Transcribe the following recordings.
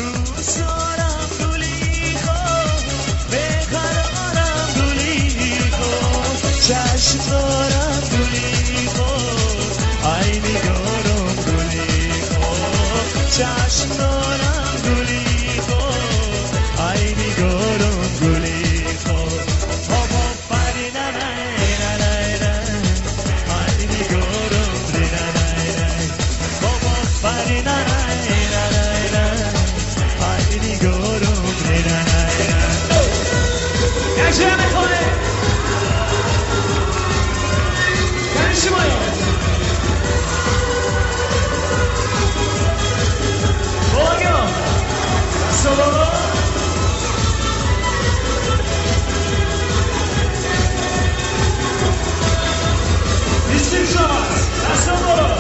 دوست دارم گلی خو بقرارم گلی خو چشم دارم گلی خو ای نگارم گلی خو چشم دارم گلی خو ای نگارم گلی خو بابا پری نه نه نه نه ای نگارم نه نه نه بابا پری نه نه نه ای نگارم نه نه نه یک میخوره شمایو بوگو سولو بیستیم شما دستان بالا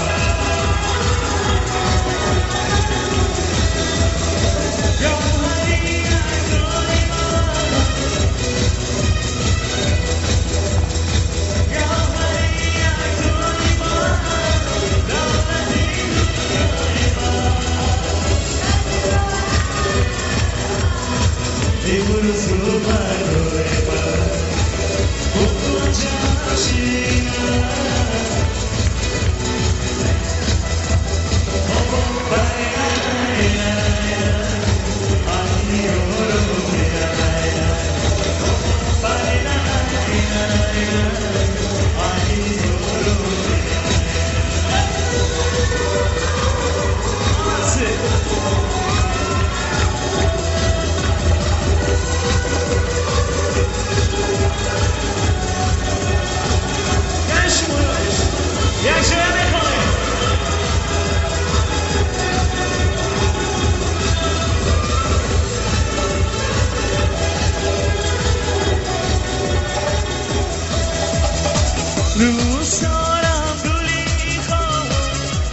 دوست دارم گلی خو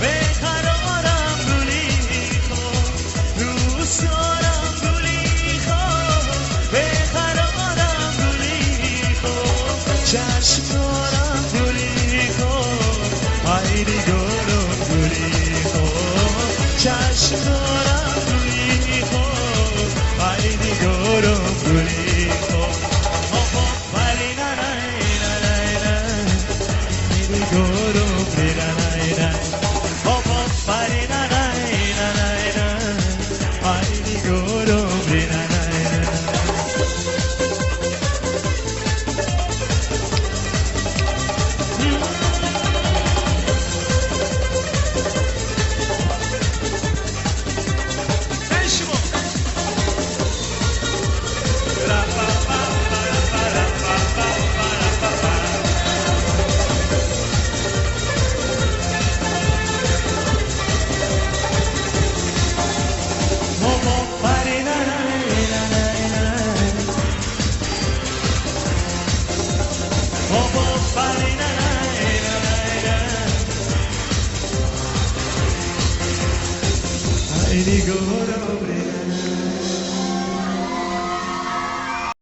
بقرارم گلی خو دوست دارم گلی خو بقرارم گلی خو چشم دارم گلی خو ای نگارم گلی خو چشم دارم گلی خو ای نگارم گلی خو بابا پری نه نه نه نگارم نه نه نه بابا پری نه نه نه نه ای نگارم نه نه نه ای نگارم